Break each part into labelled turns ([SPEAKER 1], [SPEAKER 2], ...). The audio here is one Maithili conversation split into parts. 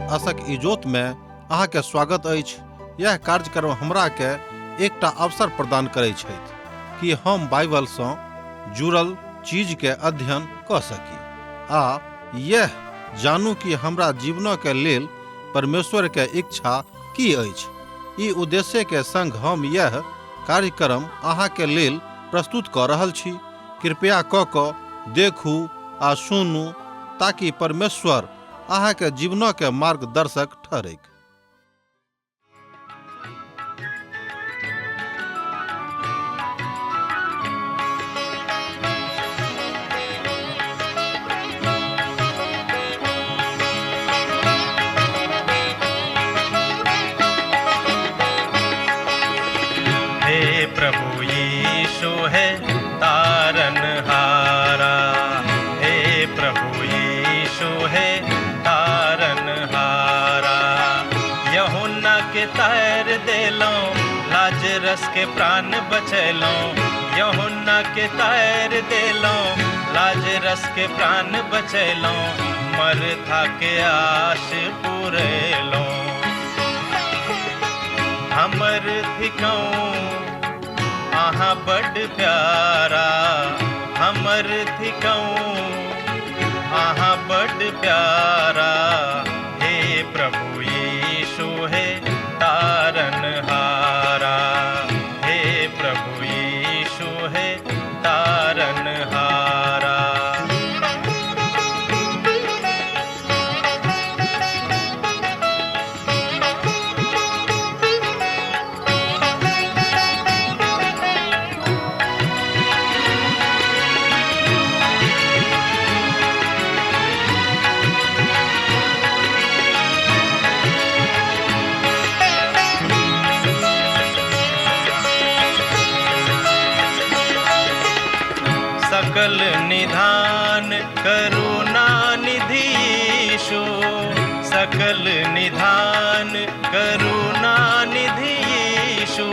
[SPEAKER 1] आशक इजोत में अहाँ के स्वागत अछि। यह कार्यक्रम हमरा के एकटा अवसर प्रदान करै छथि कि हम बाइबल सँ जुड़ल चीज के अध्ययन कऽ सकी आ यह जानू कि हमरा जीवन के लेल परमेश्वर के इच्छा की अछि। ई उद्देश्य के संग हम यह कार्यक्रम अहाँ के लेल प्रस्तुत कऽ रहल छी। कृपया कऽ कऽ देखू आ सुनू ताकि परमेश्वर अहाँ के जीवन के मार्गदर्शक ठहरैक।
[SPEAKER 2] हे प्रभु यीशु है तारन हारा, हे प्रभु यीशु है तारन हारा। यहुन्ना के तार देलौं, लाजरस के प्राण बचैलौं। यहुन्ना के तार देलौं, लाजरस के प्राण बचैलौं। मरथा के आश पुरेलौं। हमर थिकौं अहाँ बड प्यारा, हमर थिकौं अहाँ बड प्यारा। हे प्रभु यीशु हे तारन हारा, हे प्रभु यीशु हे तारन हारा। सकल निधान करुणा निधि यीशु, सकल निधान करुणा निधि यीशु।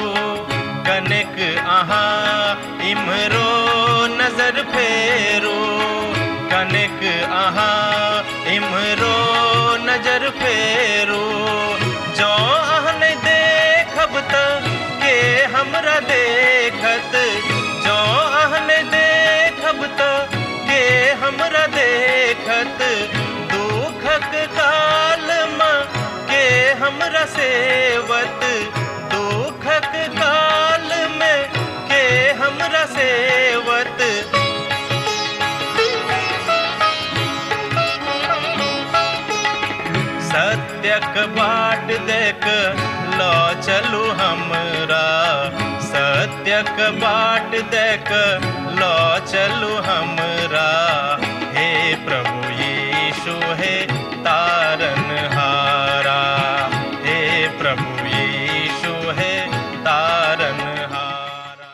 [SPEAKER 2] कनेक अहाँ इम्हरो नजर फेरू, कनेक अहाँ इम्हरो नजर फेरू। जँ अहाँ नहि देखब त के हमरा देखत, जँ अहाँ नहि देखब त के हमरा देखत। दुखक काल मे के हमरा सेवत, दुखक काल मे के हमरा सेवत। सत्यक बाट देख ल चलू हमरा, सत्यक बाट देख ल चलू हमरा। हे प्रभु यीशु हे तारन हारा, हे प्रभु यीशु हे तारन हारा।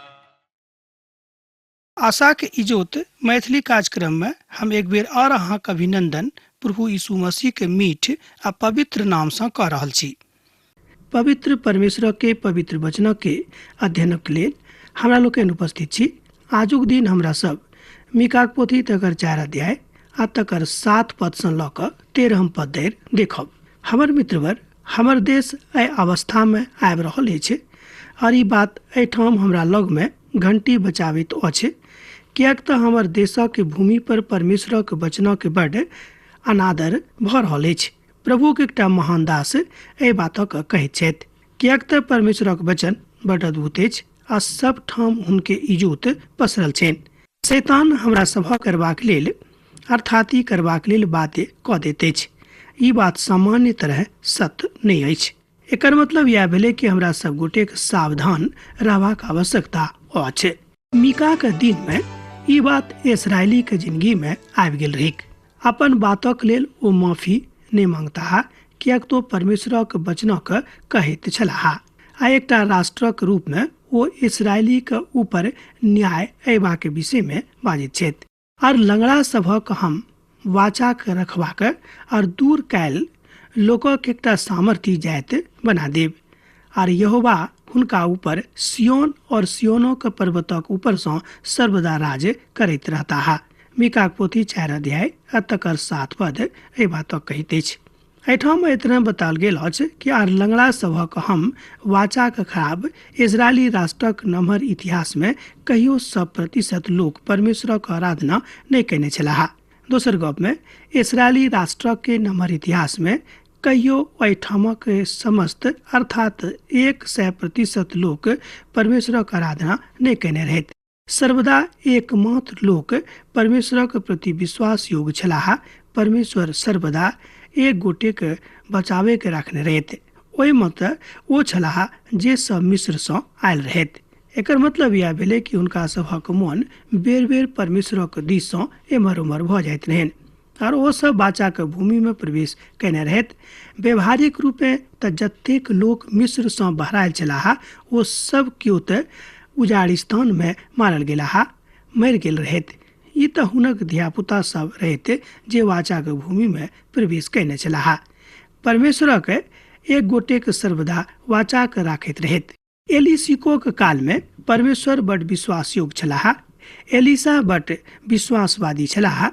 [SPEAKER 3] आशाक इजोत मैथिली कार्यक्रम में हम एक बेर और अहाँक अभिनंदन प्रभु यीशु मसीह के मीठ आ पवित्र नाम सँ कऽ रहल छी। पवित्र परमेश्वर के पवित्र वचन के अध्ययनक लेल हमरा लोकनि उपस्थित छी। आजुक दिन हमरा सब मीकाक पोथी तकर 4 अध्याय आ तकर 7 पद सँ लऽ कऽ 13 पद धरि देखब। हमर मित्रवर, हमर देश एहि अवस्था में आबि रहल अछि और ई बात एहिठाम हमरा लग में घंटी बचाबैत अछि, किएक तऽ हमर देशक भूमि पर परमेश्वरक वचनक बड अनादर भऽ रहल अछि। प्रभुक एकटा महान दास एहि बातक कहैत छथि, किएक तऽ परमेश्वरक वचन बड अद्भुत अछि आ सब ठाम हुनके इजोत पसरल छनि। शैतान हमरा सभक करबाक लेल अर्थात ई करबाक लेल बाध्य कऽ दैत अछि। ई बात सामान्य तरह सत्य नहि अछि। एकर मतलब इएह भेलै कि हमरा सब गोटेक सावधान रहबाक आवश्यकता अछि। मीकाक दिन में ई बात इसराइली के जिंदगी में आबि गेल रहिक। अपन बातक लेल ओ माफी नहि मांगताह, किएक तो परमेश्वरक वचनक कहैत छलाह आ एकटा राष्ट्रक रूप में ओ इसराइली के ऊपर न्याय अयबाक विषय में बाजैत छथि। आर लंगड़ा सभक हम वाचाक रखबाक आर दूर कयल लोकक एकटा सामर्थ्य जाइत बना देब। आर यहोवा हुनका ऊपर सियोन और सियोनोक पर्वतक ऊपर सँ सर्वदा राज करैत रहताह। मीकाक पोथी 4 अध्याय आ तकर 7 पद एहि बातक कहैत अछि। एहिठाम एतना बताओल गेल अछि कि आर लंगड़ा सभक हम वाचाक खराब इजरायली राष्ट्रक नम्हर इतिहासमे कहियो 100% लोक परमेश्वरक आराधना नहि कयने छलाह। दोसर गपमे इसराइली राष्ट्रक नम्हर इतिहासमे कहियो एहिठामक समस्त अर्थात 100% लोक परमेश्वरक आराधना नहि कयने रहैत। सर्वदा एकमात्र लोक परमेश्वरक प्रति विश्वास योग्य छलाह। परमेश्वर सर्वदा एक गोटेके बचाबैके राखने रहैत। ओहिमे तऽ ओ छलाह जे सब मिस्रसँ आयल रहैत। एकर मतलब इएह भेलै कि हुनका सभक मन बेर बेर परमेश्वरक दिससँ एम्हर ओम्हर भऽ जाइत रहनि आर ओ सब बाचाके भूमिमे प्रवेश कयने रहैत। व्यवहारिक रूपे तऽ जतेक लोक मिस्रसँ बहरायल छलाह ओ सब केओ तऽ उजाड़िस्तानमे मारल गेलाह, मरि गेल रहैत। ई तऽ हुनक धियापुता सब रहैत जे वाचाके भूमिमे प्रवेश कयने छलाह। परमेश्वरक एक गोटेक सर्वदा वाचाक राखैत रहैत। एलिसिकोक कालमे परमेश्वर बड विश्वासयोग्य छलाह। एलिसा बड विश्वासवादी छलाह।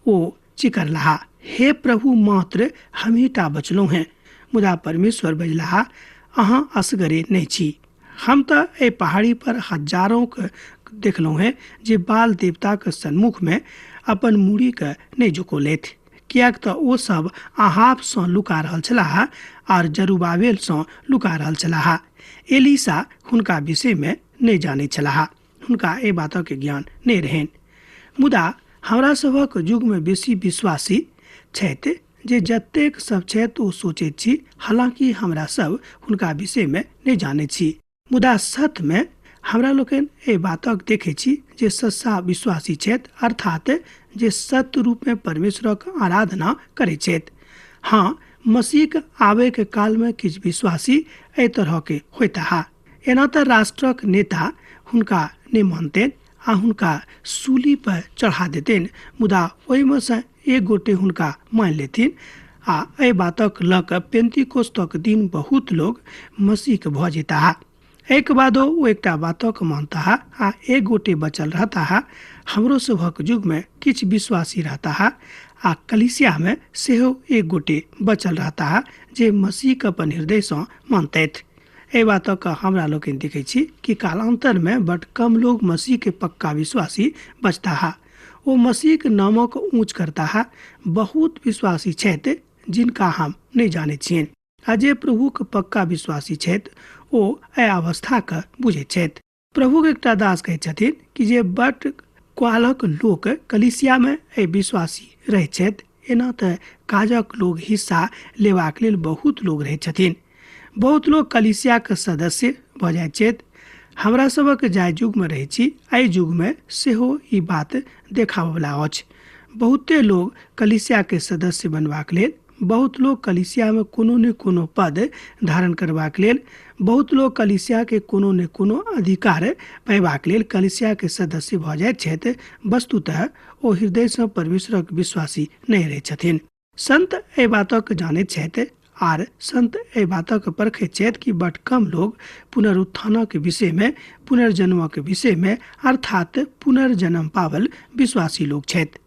[SPEAKER 3] ओ चिकरलाह, हे प्रभु मात्र हमही टा बचलहुँ हेँ। मुदा परमेश्वर बजलाह, अहाँ असगरे नहि छी। हम तऽ एहि पहाड़ी पर हजारों के देखलहुँ हेँ जे बाल देवताक सन्मुखमे अपन मूड़ीके नहि झुकौलथि, किएक तऽ ओ सब अहाबसँ लुका रहल छलाह आर जरुबाबेलसँ लुका रहल छलाह। एलिसा हुनका विषयमे नहि जानैत छलाह, हुनका एहि बातक ज्ञान नहि रहनि। मुदा हमरा सभक युगमे बेसी विश्वासी छथि जे जतेक सब छथि ओ सोचैत छी, हालांकि हमरा सब हुनका विषयमे नहि जानैत छी। मुदा सत्यमे हमरा लोकनि एहि बातक देखै छी जे सच्चा विश्वासी छथि, अर्थात जे सत्य रूपमे परमेश्वरक आराधना करैत छथि। हाँ, मसीहक आबैके कालमे किछु विश्वासी एहि तरहके होइताह। एना तऽ राष्ट्रक नेता हुनका नहि मानतनि आ हुनका सूली पर चढ़ा देतनि, मुदा ओहिमे सँ एक गोटे हुनका मानि लेथिन आ एहि बातक लऽ कऽ पेंतिकोस्तक दिन बहुत लोग मसीहके भऽ जेताह। एहिके बादो ओ एकटा बातक मानताह आ एक गोटे बचल रहताह। हमरो सभक युगमे किछु विश्वासी रहताह आ कलीसियामे सेहो एक गोटे बचल रहताह जे मसीहके अपन हृदयसँ मानतथि। एहि बातक हमरा लोकनि देखै छी कि कालान्तरमे बड कम लोग मसीहके पक्का विश्वासी बचताह। ओ मसीहके नामक ऊँच करताह। बहुत विश्वासी छथि जिनका हम नहि जानैत छियनि आ जे प्रभुके पक्का विश्वासी छथि ओ एहि अवस्थाके बुझैत छथि। प्रभुके एकटा दास कहैत छथिन कि जे बड क्वालक लोक कलीसियामे एहि विश्वासी रहैत छथि। एना तऽ काजक लोग हिस्सा लेबाक लेल बहुत लोग रहैत छथिन। बहुत लोग कलीसियाके सदस्य भऽ जाइत छथि। हमरा सभक जाहि युगमे रहै छी एहि युगमे सेहो ई बात देखाबयवला अछि। बहुते लोग कलीसियाके सदस्य बनबाक लेल, बहुत लोग कलीसियामे कोनो ने कोनो पद धारण करबाक लेल, बहुत लोग कलीसियाके कोनो ने कोनो अधिकार पयबाक लेल कलीसियाके सदस्य भऽ जाइत छथि। वस्तुतः ओ हृदयसँ परमेश्वरक विश्वासी नहि रहैत छथिन। संत एहि बातक जानैत छथि आर संत एहि बातक परखैत छथि कि बड कम लोग पुनरुत्थानक विषयमे, पुनर्जन्मक विषयमे अर्थात पुनर्जन्म पावल विश्वासी लोग छथि।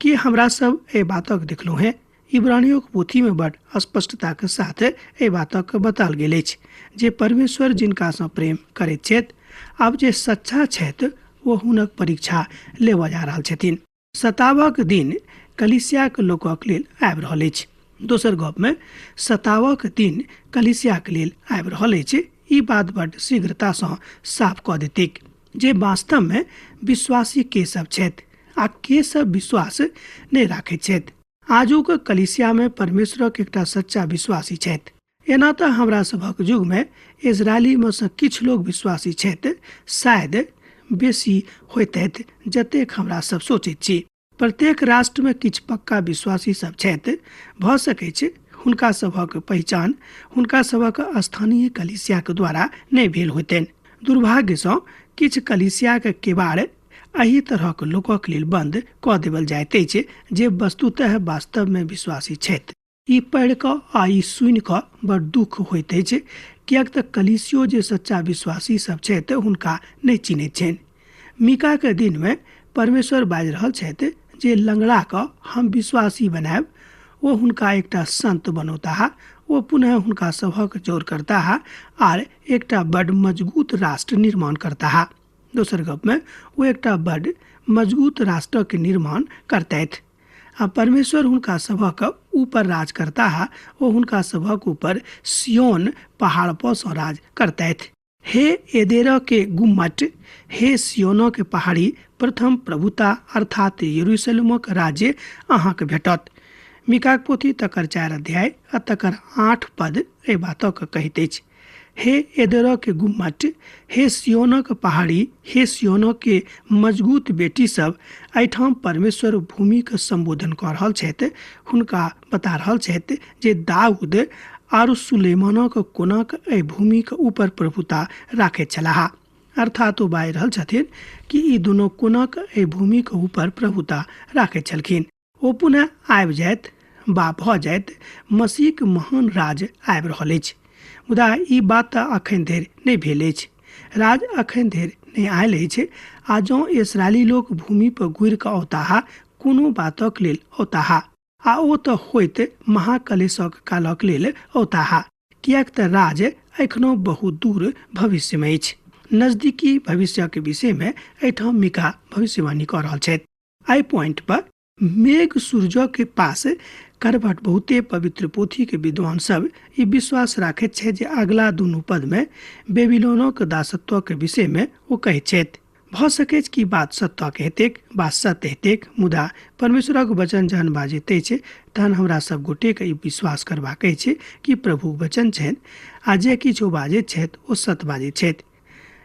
[SPEAKER 3] कि हमरा सब एहि बातक देखलहुँ हेँ? इब्रानियोक पोथीमे बड स्पष्टताके साथ एहि बातक बताओल गेल अछि जे परमेश्वर जिनकासँ प्रेम करैत छथि, आब जे सच्चा छथि ओ हुनक परीक्षा लेबऽ जा रहल छथिन। सतावक दिन कलीसियाक लोकक लेल आबि रहल अछि। दोसर गपमे सतावक दिन कलीसियाक लेल आबि रहल अछि। ई बात बड शीघ्रतासँ साफ कऽ देतैक जे वास्तवमे विश्वासी के सब छथि आ के सब विश्वास नहि राखैत छथि। आजुक कलीसियामे परमेश्वरक एकटा सच्चा विश्वासी छथि। एना तऽ हमरा सभक युगमे इजरायलीमे सँ किछु लोग विश्वासी छथि, शायद बेसी होइतथि जतेक हमरा सब सोचैत छी। प्रत्येक राष्ट्रमे किछु पक्का विश्वासी सब छथि। भऽ सकैछ हुनका सभक पहिचान हुनका सभक स्थानीय कलीसियाक द्वारा नहि भेल होइतनि। दुर्भाग्यसँ किछु कलीसियाक केबाड़ एहि तरहक लोकक लेल बंद कऽ देबल जाइत अछि जे वस्तुतः वास्तवमे विश्वासी छथि। ई पढ़ि कऽ आ ई सुनि कऽ बड़ दुःख होइत अछि, किएक तऽ कलीसियो जे सच्चा विश्वासी सब छथि हुनका नहि चिन्हैत छनि। मीकाके दिनमे परमेश्वर बाजि रहल छथि जे लंगड़ाके हम विश्वासी बनायब, ओ हुनका एकटा संत बनौताह, ओ पुनः हुनका सभक जोर करताह आर एकटा बड मजबूत राष्ट्र निर्माण करताह। दोसर गपमे ओ एकटा बड मजबूत राष्ट्रके निर्माण करतथि आ परमेश्वर हुनका सभक ऊपर राज करताह। ओ हुनका सभक ऊपर सियोन पहाड़ पर सँ राज करतथि। हे एदेर के गुम्मट, हे सियोनो के पहाड़ी, प्रथम प्रभुता अर्थात यरूशलेमक राज्य अहाँके भेटत। मीकाक पोथी तकर 4 अध्याय आ तकर 8 पद एहि बातक कहैत अछि। हे एदेर के गुम्मट, हे सियोनक पहाड़ी, हे सियोनो के मजबूत बेटी सब, एहिठाम परमेश्वर भूमिके सम्बोधन कऽ रहल छथि। हुनका बता रहल छथि जे दाऊद आर सुलेमानक कोनाक एहि भूमिके ऊपर प्रभुता राखैत छलाह। अर्थात ओ बाजि रहल छथिन कि ई दुनू कोनाक एहि भूमिके ऊपर प्रभुता राखैत छलखिन। ओ पुनः आबि जायत बा भऽ जायत, मसीहक महान राज आबि रहल अछि। मुदा ई बात तऽ अखन धरि नहि भेल अछि, राज अखन धरि नहि आयल अछि। आ जँ इसराइली लोक भूमि पर घुरि कऽ औताह, कोनो बातक लेल औताह, आ ओ तऽ होइत महाकलेशक कालक लेल औताह, किएक तऽ राज एखनो बहुत दूर भविष्यमे अछि। नजदीकी भविष्यक विषयमे एहिठाम मीका भविष्यवाणी कऽ रहल छथि। एहि पॉइंट पर मेघ सूरज के पास करबट बहुते पवित्र पोथी के विद्वान सब ई विश्वास राखैत छै जे अगला दुनू पद में बेबीलोनक दासत्व के विषय में ओ कहैत छथि। भऽ सकैछ कि बात सत्य के हेतैक, बात सत्य हेतैक, मुदा परमेश्वरक वचन जहन बाजैत अछि तहन हमरा सब गोटे के ई विश्वास करबाक अछि कि प्रभुक वचन छनि आ जे किछु ओ बाजैत छथि ओ सत्य बाजैत छथि।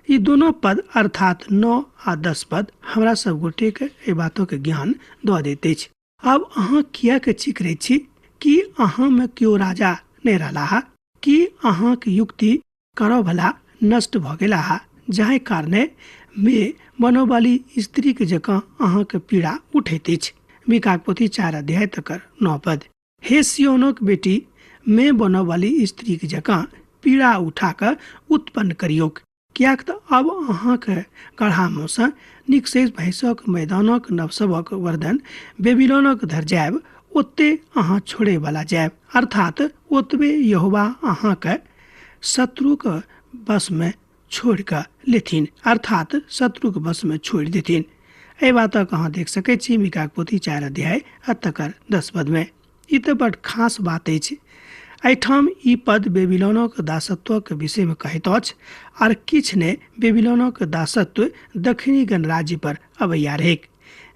[SPEAKER 3] ई दोनो पद अर्थात 9 आ 10 पद हमरा सब गोटे के एहि बातक ज्ञान दऽ दैत अछि। आब अहाँ किएक चिकरैत छी? की अहाँ में केओ राजा नहि रहलाह? की अहाँक युक्ति करऽवला नष्ट भऽ गेलाह, जाहि कारणे मे बनऽवाली स्त्रीक जकाँ अहाँक पीड़ा उठैत अछि? मीकाक पोथी 4 अध्याय तकर 9 पद। हे सियोनक बेटी, मे बनऽवाली स्त्रीक जकाँ पीड़ा उठा कऽ उत्पन्न करियौक, किएक तऽ आब अहाँक गढ़ामे सँ निकसैत भैंसक मैदानक नवसभक वर्धन बेबीलोनक धरि जायब, ओते अहाँ छोड़ैवला जायब, अर्थात ओतबे यहोवा अहाँके शत्रुक वशमे छोड़ि कऽ लेथिन, अर्थात शत्रुक वशमे छोड़ि देथिन। एहि बातक अहाँ देख सकैत छी मीकाक पोथी 4 अध्याय आ तकर 10 पदमे। ई तऽ बड खास बात अछि। एहिठाम ई पद बेबीलोनक दासत्वक विषयमे कहैत अछि आर किछु नहि, बेबीलोनक दासत्व दक्षिणी गणराज्य पर अबैया रहैक,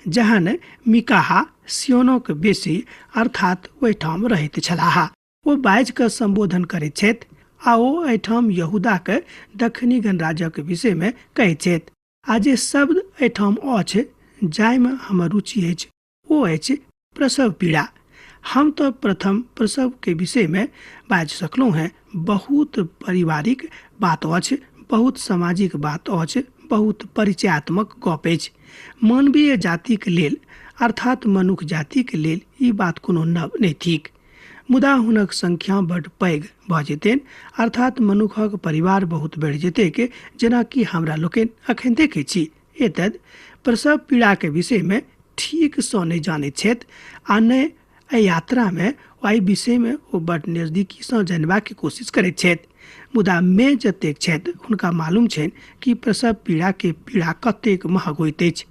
[SPEAKER 3] जहन मीकाहा सियोनक बेसी अर्थात ओहिठाम रहैत छलाह। ओ बाजि कऽ सम्बोधन करैत छथि आ ओ एहिठाम यहूदाक दक्षिणी गणराज्यक विषयमे कहैत छथि। आ जे शब्द एहिठाम अछि जाहिमे हमर रुचि अछि ओ अछि प्रसव पीड़ा। हम तऽ प्रथम प्रसव के विषयमे बाजि सकलहुँ हेँ। बहुत पारिवारिक बात अछि, बहुत सामाजिक बात अछि, बहुत परिचयात्मक गप अछि। मानवीय जातिक लेल अर्थात मनुख जातिक लेल ई बात कोनो नव नहि थिक। मुदा हुनक संख्या बड पैघ भऽ जेतनि, अर्थात मनुखक परिवार बहुत बढ़ि जेतैक, जेनाकि हमरा लोकनि अखन देखैत छी। एतद प्रसव पीड़ाके विषयमे ठीकसँ नहि जानैत छथि आ नहि एहि यात्रामे एहि विषयमे ओ बड नजदीकीसँ जानबाके कोशिश करैत छथि। मुदा मे जतेक छथि हुनका मालूम छनि कि प्रसव पीड़ाके पीड़ा कतेक महग होइत अछि।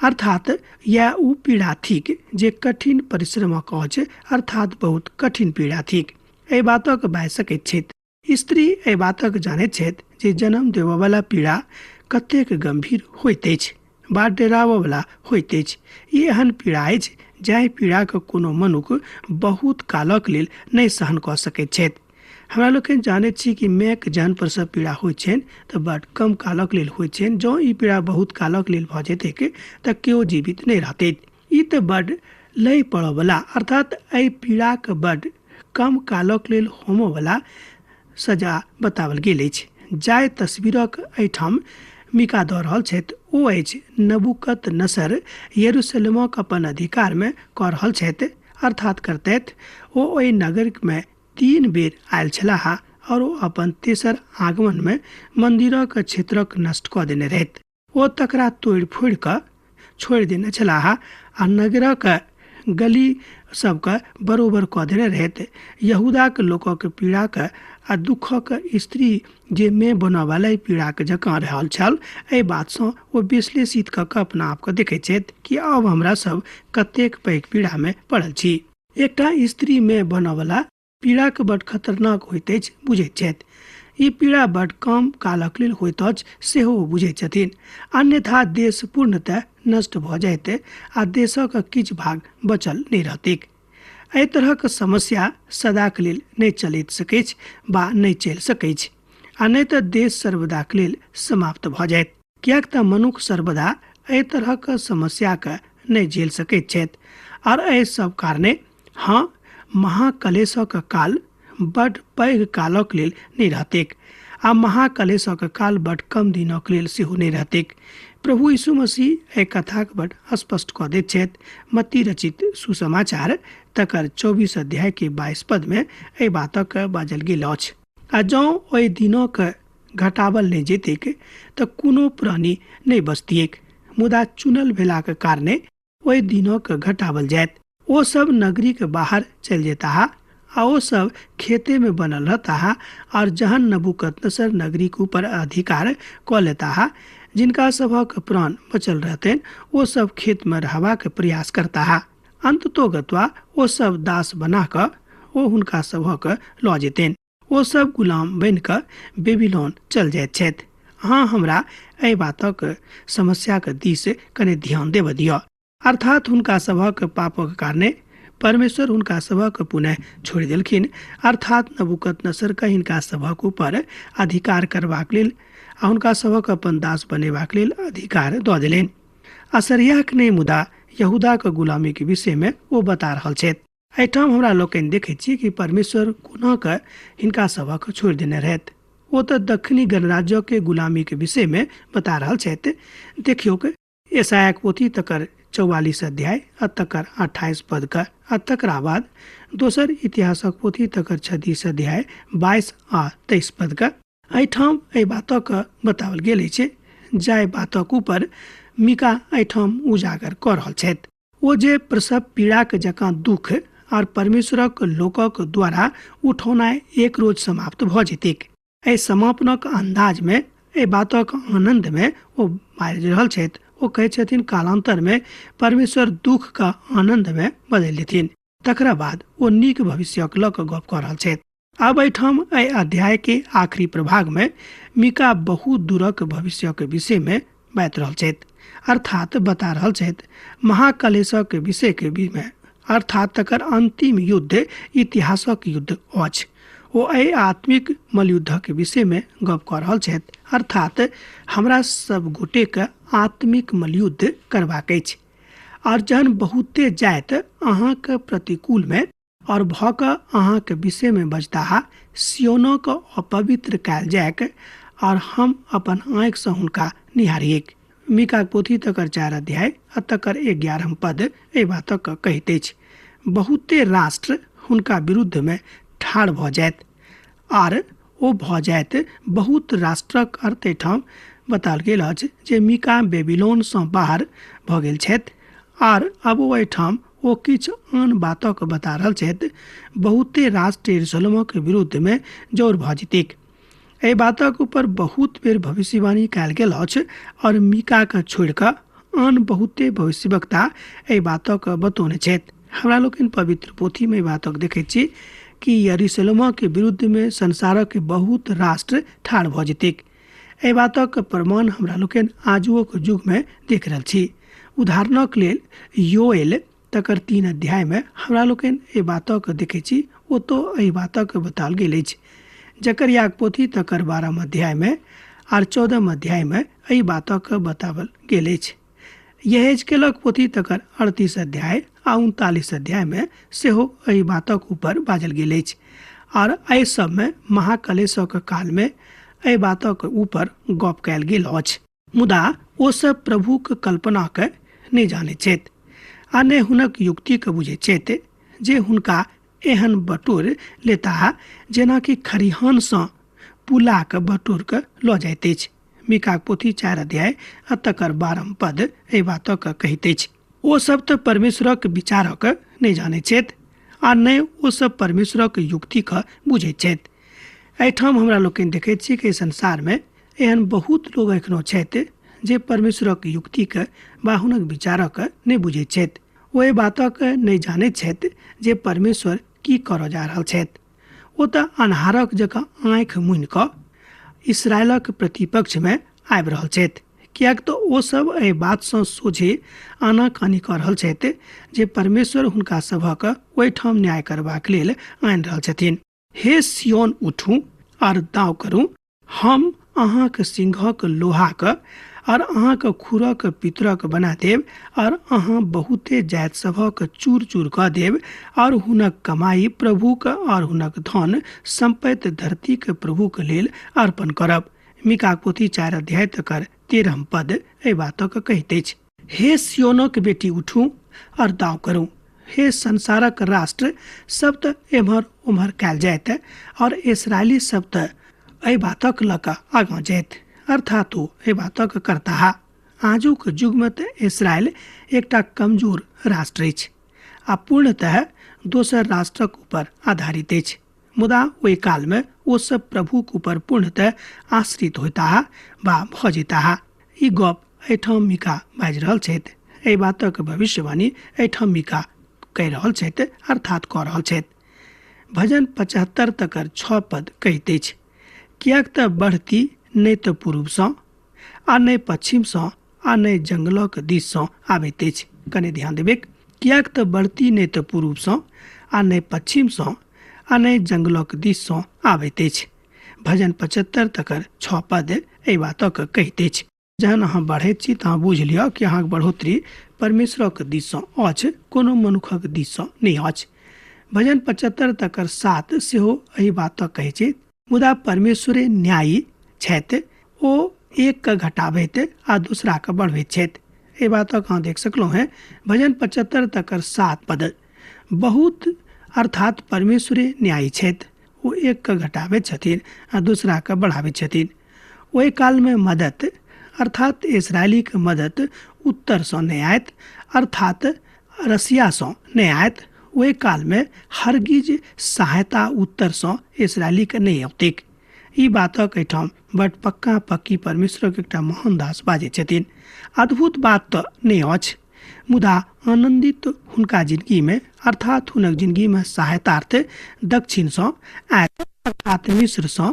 [SPEAKER 3] अर्थात यैह ओ पीड़ा थिक जे कठिन परिश्रमक अछि, अर्थात बहुत कठिन पीड़ा थिक। एहि बातक बाजि सकैत छथि। स्त्री एहि बातक जानैत छथि जे जन्म देबऽवला पीड़ा कतेक गंभीर होइत अछि बा डराबऽवला होइत अछि। ई एहन पीड़ा अछि जाहि पीड़ाके कोनो मनुख बहुत कालक लेल नहि सहन कऽ सकैत छथि। हमरा लोकनि जानैत छी कि मायक जहन प्रसव पीड़ा होइत छनि तऽ बड कम कालक लेल होइत छनि। जँ ई पीड़ा बहुत कालक लेल भऽ जेतैक तऽ केओ जीवित नहि रहतैक। ई तऽ बड लय पड़ऽवला अर्थात एहि पीड़ाक बड कम कालक लेल होमऽवला सजा बताओल गेल अछि। जाहि तस्वीरक एहिठाम मीका दऽ रहल छथि ओ अछि नबूकत नसर यरूशलेमक अपन अधिकारमे कऽ रहल छथि, अर्थात करतथि। ओ ओहि नगरमे 3 बेर आयल छलाह और ओ अपन तेसर आगमन में मंदिरक क्षेत्रक नष्ट कऽ देने रहथि। ओ तकरा तोड़ि फोड़ि कऽ छोड़ि देने छलाह आ नगरक गली सबके बरोबर कऽ देने रहैत। यहूदाक लोकक पीड़ाक आ दुःखक स्त्री जे मे बनऽवाला पीड़ाक जकाँ रहल छल, एहि बातसँ ओ विश्लेषित कऽ कऽ अपना आपके देखैत छथि कि आब हमरा सब कतेक पैघ पीड़ामे पड़ल छी। एकटा स्त्री मे बनऽवाला पीड़ाक बड खतरनाक होइत अछि बुझैत छथि। ई पीड़ा बड कम कालक लेल होइत अछि सेहो ओ बुझैत छथिन, अन्यथा देश पूर्णतः नष्ट भऽ जाइत आ देशक किछु भाग बचल नहि रहतैक। एहि तरहक समस्या सदाक लेल नहि चलैत सकैछ वा नहि चलि सकैछ, आ नहि तऽ देश सर्वदाक लेल समाप्त भऽ जायत, किएक तऽ मनुख सर्वदा एहि तरहक समस्याके नहि झेल सकैत छथि। आर एहि सब कारणे हँ, महाकलेशक काल बड पैघ कालक लेल नहि रहतैक आ महाकलेशक काल बड कम दिनक लेल सेहो नहि रहतैक। प्रभु यीशु मसीह एहि कथाक बड स्पष्ट कऽ दैत छथि। मत्ती रचित सुसमाचार तकर 24 अध्याय के 22 पद में एहि बातक बाजल गेल अछि। आ जँ ओहि दिनक घटावल नहि जेतैक तऽ कोनो प्राणी नहि बचतियैक, मुदा चुनल भेलाक कारणे ओहि दिनक घटावल जायत। ओ सब नगरीके बाहर चलि जेताह आ ओ सब खेतेमे बनल रहताह, और जहन नबूकदनेस्सर नगरीके ऊपर अधिकार कऽ लेताह, जिनका सभक प्राण बचल रहतनि ओ सब खेतमे रहबाक प्रयास करताह। अंततोगत्वा ओ सब दास बना कऽ ओ हुनका सभक लऽ जेतनि। ओ सब गुलाम बनि कऽ बेबीलोन चल जाइत छथि। अहाँ हमरा एहि बातक समस्याक दिस कने ध्यान देबऽ दिअ। अर्थात हुनका सभक पापक कारणे परमेश्वर हुनका सभक पुनः छोड़ि देलखिन, अर्थात नबूकदनेस्सरके हिनका सभक ऊपर अधिकार करबाक लेल आ हुनका सभक अपन दास बनेबाक लेल अधिकार दऽ देलनि। असरियाक नहि, मुदा यहूदाक गुलामीके विषयमे ओ बता रहल छथि। एहिठाम हमरा लोकनि देखैत छी कि परमेश्वर कोना कऽ हिनका सभक छोड़ि देने रहथि। ओ तऽ दक्षिणी गणराज्यके गुलामीके विषयमे बता रहल छथि। देखियौक, यशायाक पोथी तकर 44 अध्याय आ तकर 28 पद क, आ तकरा बाद दोसर इतिहासक पोथी तकर 36 अध्याय 22 आ 23 पद क। एहिठाम एहि बातक बताओल गेल अछि जाहि बातक ऊपर मीका एहिठाम उजागर कऽ रहल छथि। ओ जे प्रसव पीड़ाक जकाँ दुख आर परमेश्वरक लोकक द्वारा उठौनाइ एक रोज समाप्त भऽ जेतैक, एहि समापनक अन्दाजमे, एहि बातक आनन्दमे ओ बाजि रहल छथि। ओ कहै छथिन कालान्तरमे परमेश्वर दुखके आनन्दमे बदलि देथिन। तकरा बाद ओ नीक भविष्यक लऽ कऽ गप कऽ रहल छथि। आब एहिठाम एहि अध्यायके आखिरी प्रभागमे मीका बहुत दूरक भविष्यक विषयमे बाजि रहल छथि, अर्थात बता रहल छथि महाकलेशक विषयके बीचमे, अर्थात तकर अंतिम युद्ध इतिहासक युद्ध अछि। ओ एहि आत्मिक मलयुद्धक विषयमे गप कऽ रहल छथि, अर्थात हमरा सब गोटेके आत्मिक मलयुद्ध करबाक अछि। और जहन बहुते जाइत अहाँके प्रतिकूलमे और भऽ कऽ अहाँके विषयमे बजताह, सियोनक अपवित्र कयल जायक और हम अपन आँखिसँ हुनका निहारिएक। मीकाक पोथी तकर 4 अध्याय आ तकर 11 पद एहि बातक कहैत अछि। बहुते राष्ट्र हुनका विरुद्धमे ठाढ़ भऽ जायत आर ओ भऽ जायत। बहुत राष्ट्रक अर्थ एहिठाम बताओल गेल अछि जे मीका बेबीलोनसँ बाहर भऽ गेल छथि आर अब ओ एहिठाम ओ किछु आन बातक बता रहल छथि। बहुते राष्ट्र यरूशलेमक विरुद्धमे जोर भऽ जेतैक। एहि बातक ऊपर बहुत बेर भविष्यवाणी कयल गेल अछि और मीकाके छोड़ि कऽ आन बहुते भविष्यवक्ता एहि बातक बतौने छथि। हमरा लोकनि पवित्र पोथीमे एहि बातक देखैत छी कि यरूशलेमक विरुद्धमे संसारक बहुत राष्ट्र ठाढ़ भऽ जेतैक। एहि बातक प्रमाण हमरा लोकनि आजुओक युगमे देख रहल छी। उदाहरणक लेल योएल तकर 3 अध्यायमे हमरा लोकनि एहि बातक देखैत छी, ओतऽ एहि बातक बताओल गेल अछि। जकरयाक पोथी तकर 12 अध्यायमे आर 14 अध्यायमे एहि बातक बताओल गेल अछि। यहेजकेलक पोथी तकर 38 अध्याय आ 39 अध्यायमे सेहो एहि बातक ऊपर बाजल गेल अछि। आर एहि सबमे महाकलेशक कालमे एहि बातक ऊपर गप कयल गेल अछि। मुदा ओ सब प्रभुक कल्पनाके नहि जानैत छथि आ नहि हुनक युक्तिके बुझैत छथि जे हुनका एहन बटोर लेताह जेनाकि खरिहानसँ पुलाके बटोर कऽ लऽ जाइत अछि। मीकाक पोथी 4 अध्याय आ तकर 12 पद एहि बातक कहैत अछि। ओ सब तऽ परमेश्वरक विचारक नहि जानैत छथि आ नहि ओ सब परमेश्वरक युक्तिके बुझैत छथि। एहिठाम हमरा लोकनि देखैत छी कि एहि संसारमे एहन बहुत लोग एखनो छथि जे परमेश्वरक युक्तिके वा हुनक विचारक नहि बुझैत छथि। ओ एहि बातक नहि जानैत छथि जे परमेश्वर की करऽ जा रहल छथि। ओ तऽ अन्हारक जकाँ आँखि मुनि कऽ इसराइलक प्रतिपक्षमे आबि रहल छथि, किएक तऽ ओ सब एहि बातसँ सोझे आनाकानी कऽ रहल छथि जे परमेश्वर हुनका सभक ओहिठाम न्याय करबाक लेल आनि रहल छथिन। हे सियोन, उठू आर दाँव करू, हम अहाँक सिंहक लोहाक आर अहाँक खुरक पितरक बना देब, आर अहाँ बहुते जाति सभक चूर चूर कऽ देब, आर हुनक कमाई प्रभुक आर हुनक धन सम्पति धरतीक प्रभुक लेल अर्पण करब। मीकाक पोथी 4 अध्याय तकर 13 पद एहि बातक कहैत अछि। हे सियोनक बेटी, उठू आर दाँव करू। हे संसारक राष्ट्र सब तऽ एम्हर ओम्हर कयल जायत, और इसराइली सब तऽ एहि बातक लऽ कऽ आगाँ जायत, अर्थात ओ एहि बातक करताह। आजुक युगमे तऽ इसराइल एकटा कमजोर राष्ट्र अछि आ पूर्णतः दोसर राष्ट्रक ऊपर आधारित अछि, मुदा ओहि कालमे ओ सब प्रभुक ऊपर पूर्णतः आश्रित होताह वा भऽ जेताह। ई गप एहिठाम मीका बाजि रहल छथि। एहि बातक भविष्यवाणी एहिठाम मीका कहि रहल छथि, अर्थात कऽ रहल छथि। भजन 75 तकर 6 पद कहैत अछि, किएक तऽ बढ़ती नहि तऽ पूर्वसँ आ नहि पश्चिमसँ आ नहि जंगलक दिससँ आबैत अछि। कने ध्यान देबैक, किएक तऽ बढ़ती नहि तऽ पूर्वसँ आ नहि पश्चिमसँ आ नहि जंगलक दिससँ आबैत अछि। भजन 75 तकर 6 पद एहि बातक कहैत अछि। जहन अहाँ बढ़ैत छी तऽ अहाँ बुझि लिअ कि अहाँक बढ़ोतरी परमेश्वरक दिससँ अछि, कोनो मनुखक दिससँ नहि अछि। भजन 75 तकर 7 सेहो एहि बातक कहै छै, मुदा परमेश्वरे न्यायी छथि, ओ एकके घटाबैत आ दूसराके बढ़बैत छथि। एहि बातक अहाँ देख सकलहुँ हेँ। भजन 75 तकर 7 पद बहुत, अर्थात परमेश्वरे न्यायी छथि, ओ एकके घटाबैत छथिन आ दूसराके बढ़ाबैत छथिन। ओहि कालमे मदद, अर्थात इसराइलीके मदद उत्तरसँ नहि आयत, अर्थात रसियासँ नहि आयत। ओहि कालमे हरगिज सहायता उत्तरसँ इसराइलीके नहि औतैक। ई बातक एहिठाम बड पक्का पक्की परमेश्वरक एकटा महान दास बाजै छथिन। अद्भुत बात तऽ नहि अछि, मुदा आनन्दित हुनका जिंदगीमे, अर्थात हुनक जिंदगीमे सहायतार्थ दक्षिणसँ आयत, अर्थात मिस्रसँ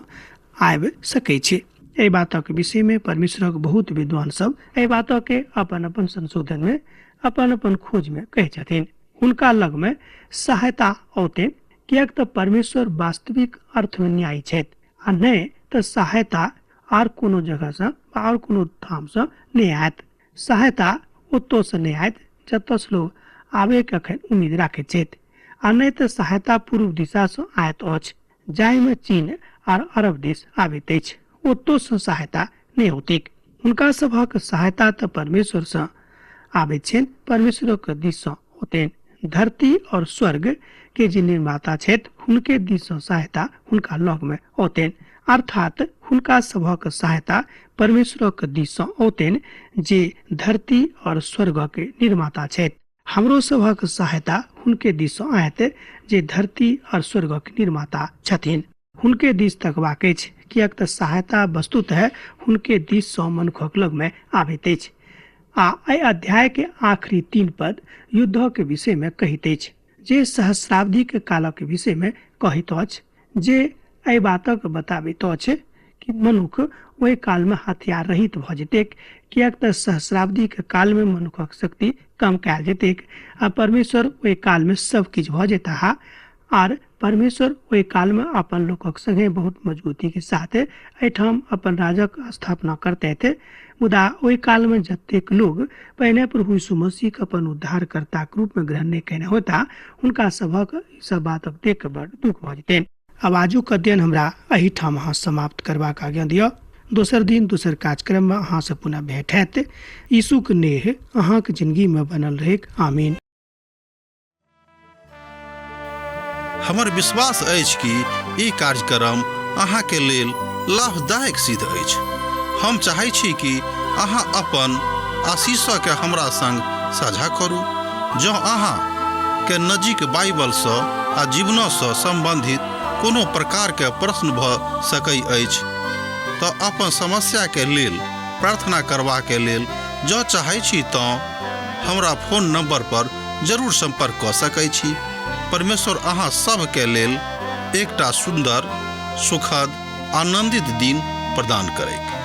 [SPEAKER 3] आबि सकै छै। एहि बातक विषयमे परमेश्वरक बहुत विद्वान सब एहि बातके अपन अपन संशोधनमे अपन अपन खोजमे कहै छथिन। हुनका लगमे सहायता औते, किएक तऽ परमेश्वर वास्तविक अर्थमे न्यायी छथि, आ नहि तऽ सहायता आर कोनो जगहसँ आओर कोनो ठामसँ नहि आयत। सहायता ओतऽसँ नहि आयत जतऽसँ लोग आबैके अखन उम्मीद राखैत छथि, आ नहि तऽ सहायता पूर्व दिशासँ आयत अछि, जाहिमे चीन आर अरब देश आबैत अछि, ओतऽसँ सहायता नहि औतैक। हुनका सभक सहायता तऽ परमेश्वरसँ आबैत छनि, परमेश्वरक दिससँ औतनि। धरती और स्वर्ग के जे निर्माता छथि हुनके दिससँ सहायता हुनका लगमे औतनि, अर्थात हुनका सभक सहायता परमेश्वरक दिससँ औतनि जे धरती और स्वर्गक निर्माता छथि। हमरो सभक सहायता हुनके दिससँ आयत जे धरती और स्वर्गक निर्माता छथिन। हुनके दिस तकबाक अछि, किएक तऽ सहायता वस्तुतः हुनके दिससँ मनुखक लगमे आबैत अछि। आ एहि अध्याय के आखिरी 3 पद युद्धक विषयमे कहैत अछि, जे सहस्राब्दीक कालक विषयमे कहैत अछि, जे एहि बातक बताबैत अछि कि मनुख ओहि कालमे हथियार रहित भऽ जेतैक, किएक तऽ सहस्राब्दीक कालमे मनुखक शक्ति कम कयल जेतैक आ परमेश्वर ओहि कालमे सब किछु भऽ जेताह। आर परमेश्वर ओहि कालमे अपन लोकक संगे बहुत मजबूतीके साथ एहिठाम अपन राजक स्थापना करतथि। मुदा ओहि कालमे जतेक लोग पहिने प्रभु यीशु मसीहके अपन उद्धारकर्ताक रूपमे ग्रहण नहि कयने होता, हुनका सभक ई सब बातक देख कऽ बड़ दुःख भऽ जेतनि। आब आजुक अध्ययन हमरा एहिठाम अहाँ समाप्त करबाक आज्ञा दिअ। दोसर दिन दोसर कार्यक्रममे अहाँसँ पुनः भेंट हैत। यीशुक नेह अहाँक जिंदगीमे बनल रहैक। आमीन।
[SPEAKER 1] हमर विश्वास अछि कि ई कार्यक्रम अहाँके लेल लाभदायक सिद्ध अछि। हम चाहै छी कि अहाँ अपन आशीषके हमरा संग साझा करू। जँ अहाँ के नजीक बाइबलसँ आ जीवनसँ सम्बन्धित कोनो प्रकारके प्रश्न भऽ सकै अछि तऽ अपन समस्याके लेल प्रार्थना करबाके लेल जँ चाहै छी तँ हमरा फोन नंबर पर जरूर संपर्क कऽ सकै छी। परमेश्वर अहाँ सभके लेल एकटा सुन्दर, सुखद, आनंदित दिन प्रदान करैक।